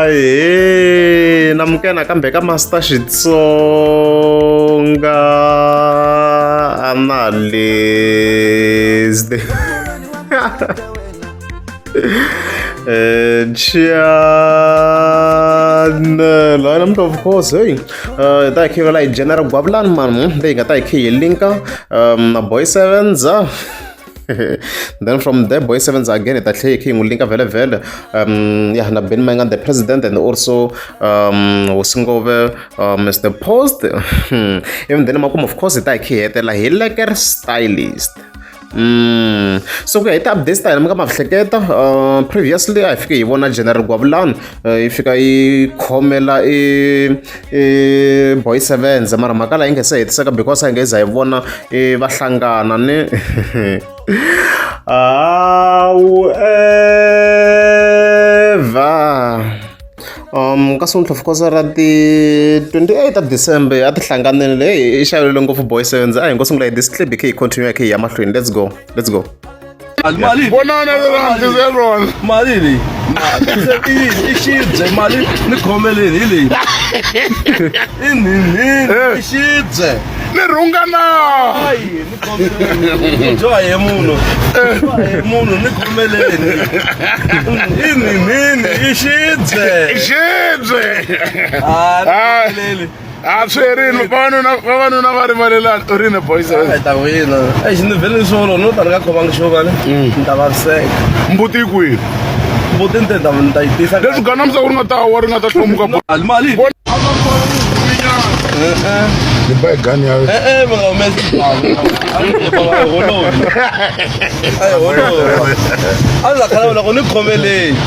Ahee namukela nakambe ka Master Xitsonga Analyst channel hayi namuntlha of course hey hi ta hi kha hi vula hi General Gwavulani mani leyi nga ta hi kha hi linka na Boy Sevenza. Then from there Boy Sevens again hi ta tlhela hi kha hi n'wi linka vhele vhele ya na Benny Mayengani the president and also Hosi Ngove Mr Post. Even then makumu of course hi ta hi kha hi hetela hi Lekker Stylist. So ku ya hi ti-updates ta hina mi nga ma hleketa previously a hi fike hi vona General Gwavulani yi fika yi khomela i i Boy Sevens mara mhaka laha yi nga se hetiseka because a hi nge za hi vona i va hlangana ni however ka siku of course ra ti 28 ta December a ti hlanganile leyi i xavelele ngopfu Boy Sevens a hi ngo sungula hi this clip hi kha hi continue hi kha hi ya mahlweni. Let's go, let's go. Mali. Vonana lerhandzi rona. Mali leyi. Se i yini? I xibye mali ni khomeleni hi leyi. I nhinhini i xibye. Ni rhunga na. Ayi ni khomeleni. Dyoha hi munhu. Dyoha hi munhu ni khomeleni. I nhinhini i xibye. Xibye. Ah, ni khomeleni. A swi herini vavanuna vavanuna va rivalelani u rini Boy Sevens. Ai ta wina. Exi ni vhele ni swi vona no ta ni nga khomangi xivokani. Ni ta vaviseka. Mbuti yi kwihi? Mbuti ni te ni ta yi tisa. Leswi ganamusa ku ri nga ta wa ri nga ta hlomuka. Mali mali. Ni ba gani ya. Eh eh mi nga humesi. A hi holovi. A hi holovi. A ndzi khala vula ku ni khomeleni.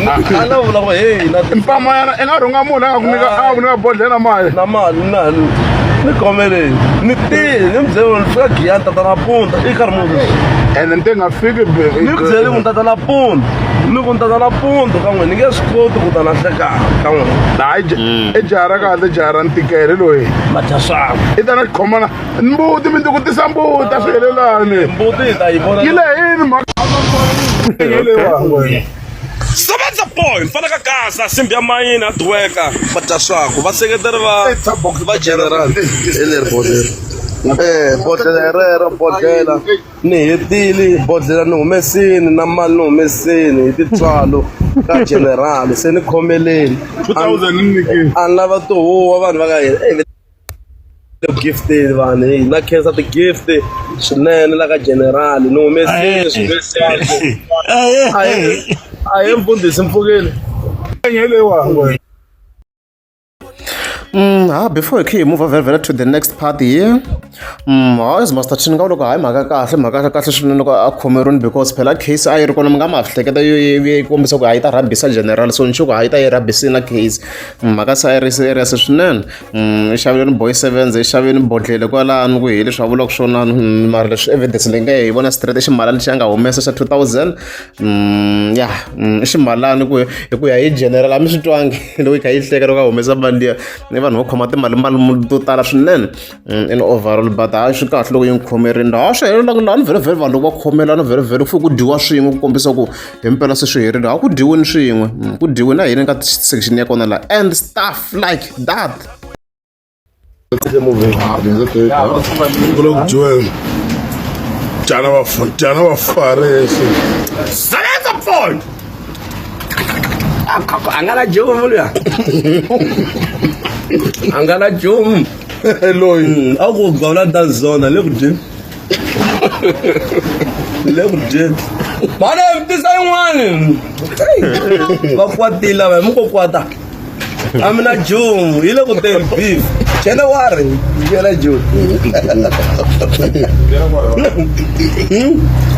A na vula ku hey na Mpama yana i nga rhunga munhu a nga ku nyika a nga ku nyika bodlhela mali. Na mali na ni khomeleni. Ni tile ni byele ni fika Giyani tata na punda i karhi munhu. Ene ni te nga fiki Ni byele ku tata na punda. Ni ku tata na punda ka n'wina ni nge swi koti ku ta na hlekana ka n'wina. Hayi i jaha ra kahle jaha ra ntikelo loyi. Madya swaku. I ta na xikhomana mbuti mi ku tisa mbuti a swi helelani. Mbuti hi ta yi vona. Yi lehini mhaka. Leyiwani. Sebenza boy mfana ka Gaza simbi ya mayini a duweka va dya swaku vaseketeri va va general hi leri bodlhela eh bodlhela rero bodlhela ni hetile bodlhela ni humesini na mali ni humesini hi tintswalo ka general se ni khomeleni 2000 ni nyikile. A ni lava tihuwa vanhu va ka hina eh gifteni vanhu hey na khensa ti-gift swinene la ka general ni humesile swilo a hi mfundhisi mpfukile. Leyiwani. Ha before hi kha hi move vhele vhele to the next part here. Ha as Master Chin nga loko hayi mhaka kahle mhaka kahle swinene loko a khomeriwini because phela case a yi ri kona mi nga ma hleketa yo yi kombisa ku hayi ta rhabisa general so ni sure ku hayi ta yi rhabisini na case. Mhaka se a yi ri serious swinene. I xaveleni Boy Sevens i xaveni bodlhele kwalano ku hi leswi a vulaka swona mara leswi evidence leyi nga hi vona straight i ximalani lexi a nga humesa xa 2000 ya i ximalani ku hi ku ya hi general a mi swi twangi loko yi kha yi hleka loko a humesa mali liya ni vanhu vo khoma timali mali to tala swinene in overall but hayi swi kahle loko yi n'wi khomerini laha swi helelanga laha ni vhele vhele vanhu loko va khomelana vhele vhele ku fike ku dyiwa swin'we ku kombisa ku himpela se swi herile ha ku dyiweni swin'we ku dyiwe na hina ka section ya kona laha and stuff like that. Ku dyiweni. Dyana va dyana va faresi. Sebenza boy a nga na jumu luya a nga na jumu Loyi. A ku gawula danzona le ku dyeni le ku dyeni vana tisa yin'wani va kwatile va mi ko kwata a mi na jumu yi le ku teni beef January yela jumu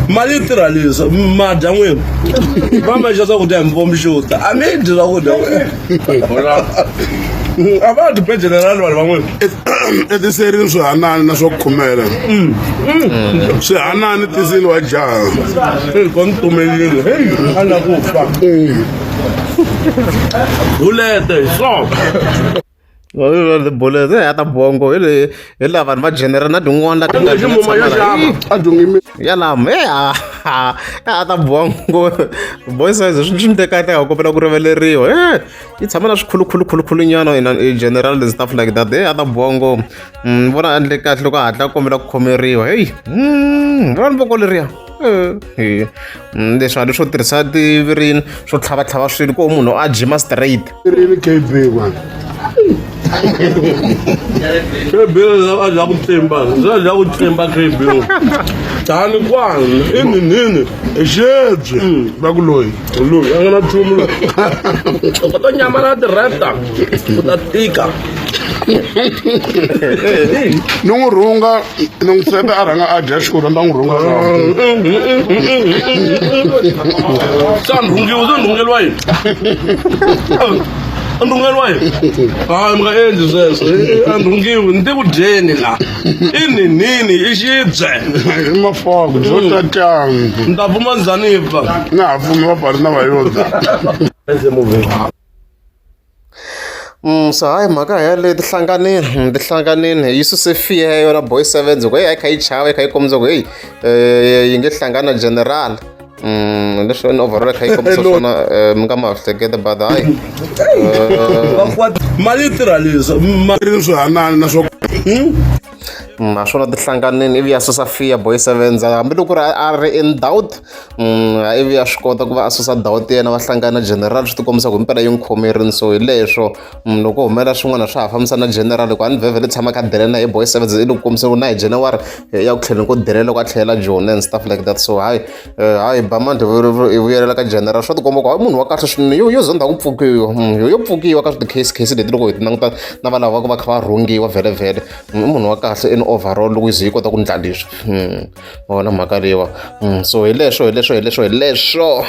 mali yi tirha leswi ma dya n'wina va ma xa swakudya hi mvomxuta a mi dyi swakudya a va dyi general vanhu van'wina. Etiserini swihanani na swo khumela. Swihanani tisini wa jaha. Ko ni tumelile hey a la ku fa bulete hi swona. Bulete ya ta bongo hi le hi laha vanhu va general na tin'wana la ti nga A dyongi ya lama e a A ta boha ngopfu boy size swi swi teka teka kombela ku rivaleriwa e yi tshama na swikhulukhulukhulukhulunyana in general and stuff like that e a ta boha ngopfu ni vona a endle kahle loko a hatla a kombela ku khomeriwa heyi vona voko leriya leswi leswo tirhisa tivirini swo tlhavatlhava swilo ko munhu a jima straight rini KB man KB a dya ku tlimba bya dya ku tlimba KB tani kwani i ninini i xebye va ku loyi loyi a nga na nchumu loyi u ta nyama na tirheta u ta tika ni n'wi rhunga ni n'wi seta a rhanga a dya xurha ni ta n'wi rhunga se a ni rhungiwa se ni rhungeliwa yini a ni rhungeliwa yini hayi mi nga endli sweswo a ni rhungiwi ni te ku dyeni la i ninini i xibye i mafogo byo tatani ni ta pfuma njhani pfa na ha pfumi va bari na vayodza So hayi mhaka yaleyo ti hlanganile ti hlanganile yi suse fear ya yona boy sevens ku heyi a yi kha yi chava yi kha yi kombisa ku heyi yi nge hlangana na general leswi in overall yi kha yi kombisa swona mi nga ma hleketa but hayi mali yi tirha leswi ri swihanani na swo Naswona ti hlanganile ivi ya susa fear boy sevens hambiloko ku ri a ri in doubt ivi ya swi kota ku va a susa doubt yena va hlangana general swi ti kombisa ku himpela yi n'wi khomerini so hi leswo loko humelela swin'wana swa ha fambisa na general ku a ni vhevhe tshama kha delela na hi boy sevens i le ku kombisa ku na hi January ya ku tlheleni ko delela loko a tlhelela Joni and stuff like that so hayi hayi bamandi hi vuyelela ka general swa tikomba ku hayi munhu wa kahle swinene yo yo zonda ku pfukiwa yo pfukiwa ka ti-case case leti loko hi ti languta na va lava va ku va kha va rhungiwa vhele vhele i munhu wa kahle in overall loko yi ze yi kota ku ndla leswi ma vona mhaka leyiwa so hi leswo hi leswo hi leswo hi leswo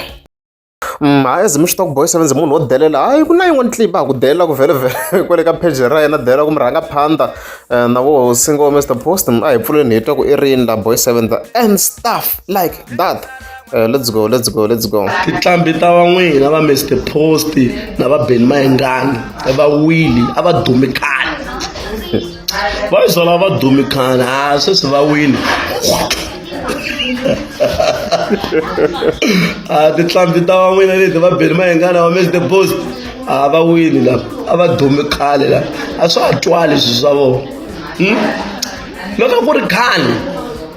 hayi as mi swi tiva ku boy sevens munhu wo delela hayi ku na yin'wana clip a ku delela ku vhele vhele kwale ka page ra yena delela ku mi rhanga phanda na vo single Mr Post a hi pfuleni hi twa ku i rini la boy sevens and stuff like that. Let's go, let's go, let's go. Tinqambi ta van'wina va Mr Post na va Benny Mayengani va wile a va dumi khale va yi sola va dumi khale a sweswi va wile a tinqambi ta van'wina leti va Benny Mayengani va Mr Post a va wile la a va dumi khale la a swa ha twali swilo swa vona loko a ku ri khale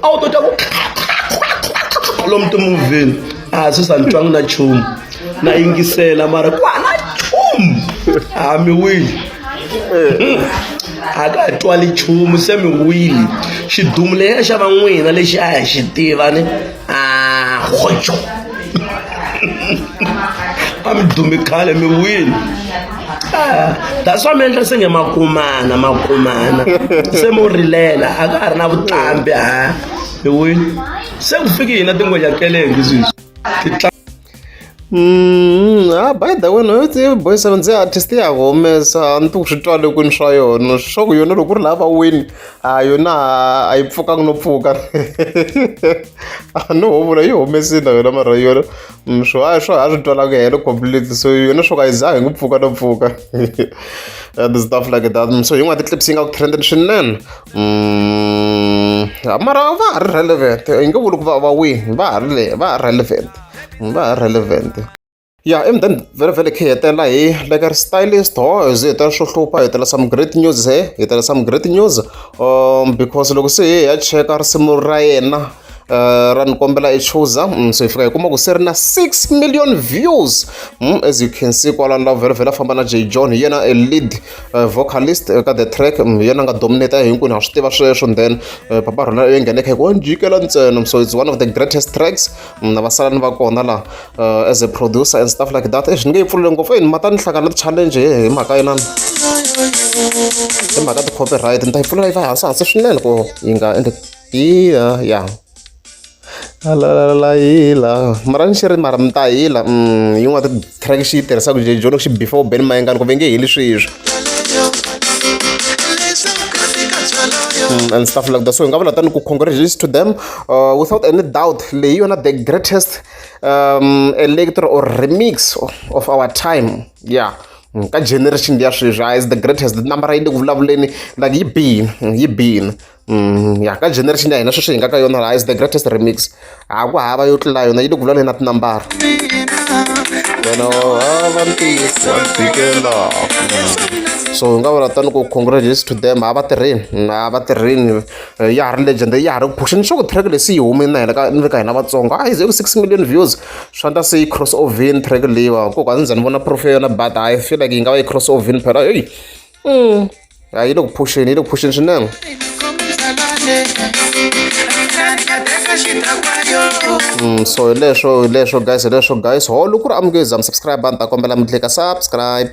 a wu to twa ku lomu timovheni a sweswi a ni twangi na nchumu na yingisela mara ku hava nchumu a mi wile a ka ha twali nchumu se mi wile xidumu lexiya xa va n'wina lexi a hi xi tiva ni a hoxo a mi dumi khale mi wile that's why mi endla se nge makumana makumana se mo rilela a ka ha ri na vutambi ha mi wile se ku fiki hina tingwenya kelenge sweswi. Ah, by the way no boy seven ndzi artist ya humesa a ni tivi ku swi twale kwini swa yona swa ku yona loko ku ri laha va wini a yona a yi pfukanga no pfuka a no ho vula yi humesile na yona mara yona swo a swo a swi twalanga helo complete so yona swo ka yi zangi ku pfuka no pfuka and stuff like that so yin'wana ti-clips yi nga ku trendeni swinene mara va ha ri relevant yi nge vuli ku va va wini va ha ri le va ha relevant va ha relevant ya and then vhele vhele khe hi hetelela hi like ri stylist ho hi ze hi tela swo hlupha hi tela some great news he hi tela some great news because loko se hi ya cheka risimu ra yena ra ni kombela i chuza so hi fika hi kuma ku se ri na 6 million views as you can see kwalano la vhele vhele a famba na J John hi yena a lead vocalist ka the track hi yena a nga dominate hinkwenu ha swi tiva sweswo and then papa rona yi nghene kha hi ku wa njikela ntsena so it's one of the greatest tracks na vasalani va kona la as a producer and stuff like that ni nge yi pfulele ngopfu ni mata ni hlangana na ti-challenge hi mhaka yinani hi mhaka ti-copyright ni ta yi pfulela yi va hansi hansi swinene ku yi nga endli iya ya la hila mara ni xi ri mara mi ta hila yin'wana ti-track xi yi tirhisaka J John xi before Ben Mayengani ku ve nge hili sweswi and stuff like that so hi nga vula tani ku congratulations to them without any doubt leyi yona the greatest electro or remix of our time yeah ka generation ya sweswi is the greatest number yi le ku vulavuleni like yi bini yi bini. Ya ka generation ya hina sweswi hi nga ka yona laha is the greatest remix. Ha ku hava yo tlula yona yi le ku vulavuleni na tinambara. Wena hava ntiyiso wa tikela. So hi nga vula tani ku congratulations to them, a va tirheni, a va tirheni, ya ha ri legend, ya ha ri ku phusheni. Swa ku track leyi se yi humile na hina ka ni le ka hina Vatsonga a yi ze ku 6 million views, swi endla se yi cross over track leyiwa ku a ndzi za ni vona proof ya yona, but I feel like yi nga va yi cross over phela. Hey, yi le ku phusheni, yi le ku phusheni swinene. So hi leswo, hi leswo guys, hi leswo guys. Ho loko ku ri amukeza mi subscribe, ni ta kombela mi tlika subscribe.